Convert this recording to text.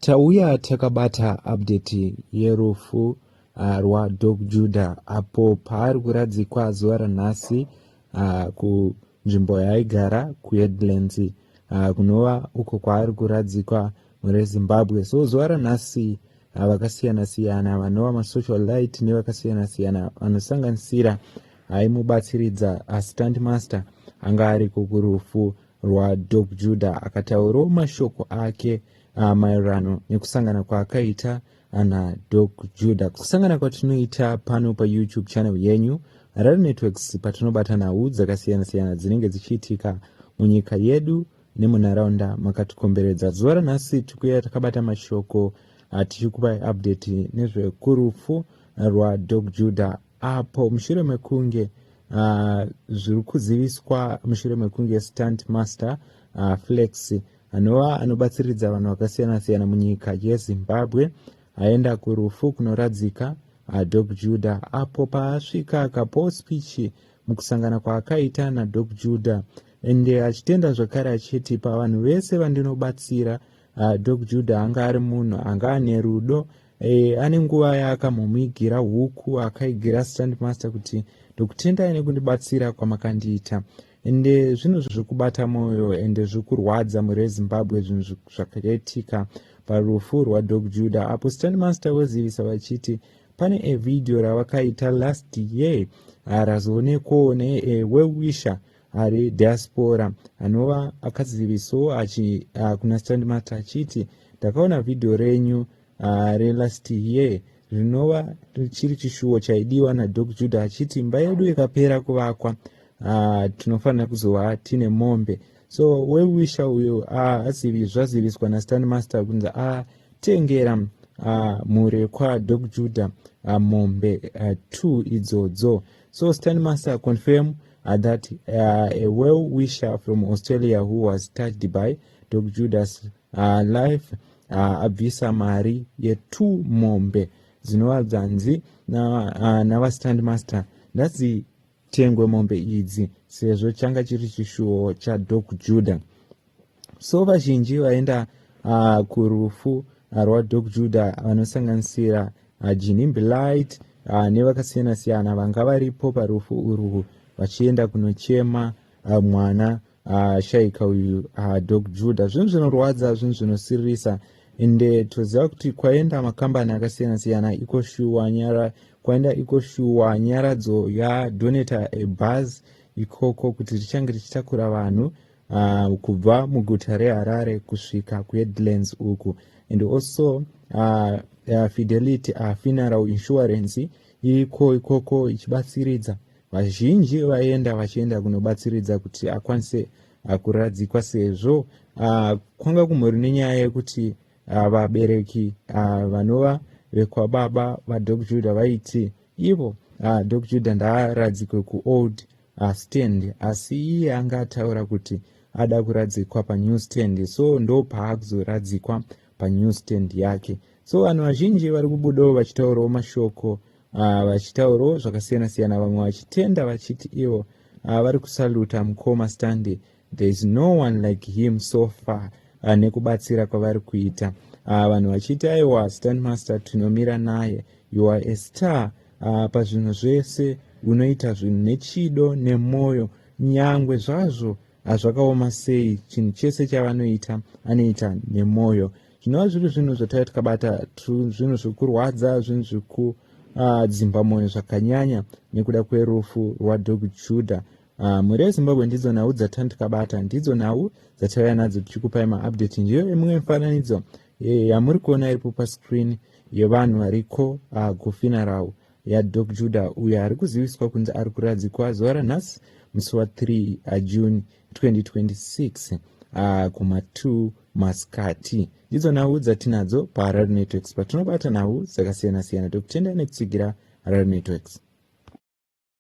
Tauya takabata update yerufu rwaDoc Judah apo paari kuradzikwa zuva ranhasi kunzvimbo yaaigara kuHeadlands, kunova uko kwaari kuradzikwa mure Zimbabwe. So zuva ranhasi vakasiyana-siyana vanova masocialite nevakasiyana-siyana vanosanganisira aimubatsiridza, stunt master, anga ariko kurufu rwaDoc Judah, akataurawo mashoko ake maererano nekusangana kwaakaita naDoc Judah. Kusangana kwatinoita pano paYouTube channel yenyu Harare Networks, patinobata nhau dzakasiyana-siyana dzinenge dzichiitika munyika yedu nemunharaunda makatikomberedza. Zuva ranhasi tikuya takabata mashoko, tichikupai update nezvekurufu rwaDoc Judah, apo mushure mekunge zviri kuziviswa mushure mekunge stunt master Flex, anova anobatsiridza vanhu vakasiyana-siyana munyika yeZimbabwe, aenda kurufu kunoradzika Doc Judah, apo paasvika akapawo speech mukusangana kwaakaita naDoc Judah, ende achitenda zvakare achiti, "Pavanhu vese vandinobatsira, Doc Judah anga ari munhu anga ane rudo." Ane nguva yaakamumigira huku, akaigira stunt master kuti, "Ndokutendai nekundibatsira kwamakandiita." Ende zvinhu zvekubata mwoyo ende zvekurwadza mhuri yeZimbabwe, zvinhu zvakaitika parufu rwaDoc Judah, apo stunt master vozivisa vachiti pane evhidhiyo ravakaita last year razoonekwawo newell-wisher ari diaspora, anova akazivisawo kuna stunt master achiti, "Ndakaona vhidhiyo renyu relast year," rinova chiri chishuwo chaidiwa naDoc Judah, achiti imba yedu ikapera kuvakwa, tinofanira kuzova tine mombe. So well-wisher uyo zvaziviswa nastunt master kunzi atengera mhuri kwaDoc Judah mombe 2 idzodzo. So stunt master confirm that a well wisher from Australia who was touched by Doc Judah's life abvisa mari ye2 mombe dzinova dzanzi navastunt master ndadzitengwe mombe idzi, sezvo changa chiri chishuwo chaDoc Judah. So vazhinji vaenda kurufu rwaDoc Judah vanosanganisira Ginimbi Light nevakasiyana-siyana vanga varipo parufu urwu, vachienda kunochema mwana shaika uyu, Doc Judah. Zvinhu zvinorwadza, zvinhu zvinosiririsa, ende toziva kuti kwaenda makambani akasiyana-siyana ikoshuwa nyara, kwaenda ikoshuwa Nyaradzo yadonata ebhas ikoko kuti richange richitakura vanhu kubva muguta reHarare kusvika kuHeadlands uku. And also Fidelity Funeral Insurance iriko ikoko ichibatsiridza. Vazhinji vaenda vachienda kunobatsiridza kuti akwanise kuradzikwa, sezvo kwanga kumhuri nenyaya yekuti vabereki vanova vekwababa vaDoc Judah vaiti ivo Doc Judah ndaaradzikwe kuold stand, asi iye anga ataura kuti ada kuradzikwa panew stand, so ndo paakuzoradzikwa panew stand yake. So vanhu vazhinji vari kubudawo vachitaurawo mashoko, vachitaurawo zvakasiyana-siyana, vamwe vachitenda vachiti ivo vari kusaluta mukoma Stanley, there is no one like him so far, nekubatsira kwavari kuita. Vanhu vachiti, "Aiwa, stunt master tinomira naye, you are a star pazvinhu zvese, unoita zvinhu nechido nemwoyo, nyangwe zvazvo zvakaoma sei, chinhu chese chavanoita anoita nemwoyo." Zvinova zviri zvinhu zvataiva tikabata, zvinhu zvekurwadza, zvinhu zvekudzimba mwoyo zvakanyanya nekuda kwerufu rwaDoc Judah. Mhuri yeZimbabwe, ndidzo nhau dzatanga tikabata, ndidzo nhau dzatauya nadzo tichikupai maupdate. Ndiyo imwe mifananidzo yamuri kuona iripo pascreen yevanhu variko kufuneral yaDoc Judah, uyo ari kuziviswa kunzi ari kuradzikwa zuva ranhasi, musi wa3 June 2026, kuma2 masikati. Ndidzo nhau dzatinadzo paHarare Networks, patinobata nhau dzakasiyana-siyana. Tokutendai nekutsigira Harare Networks.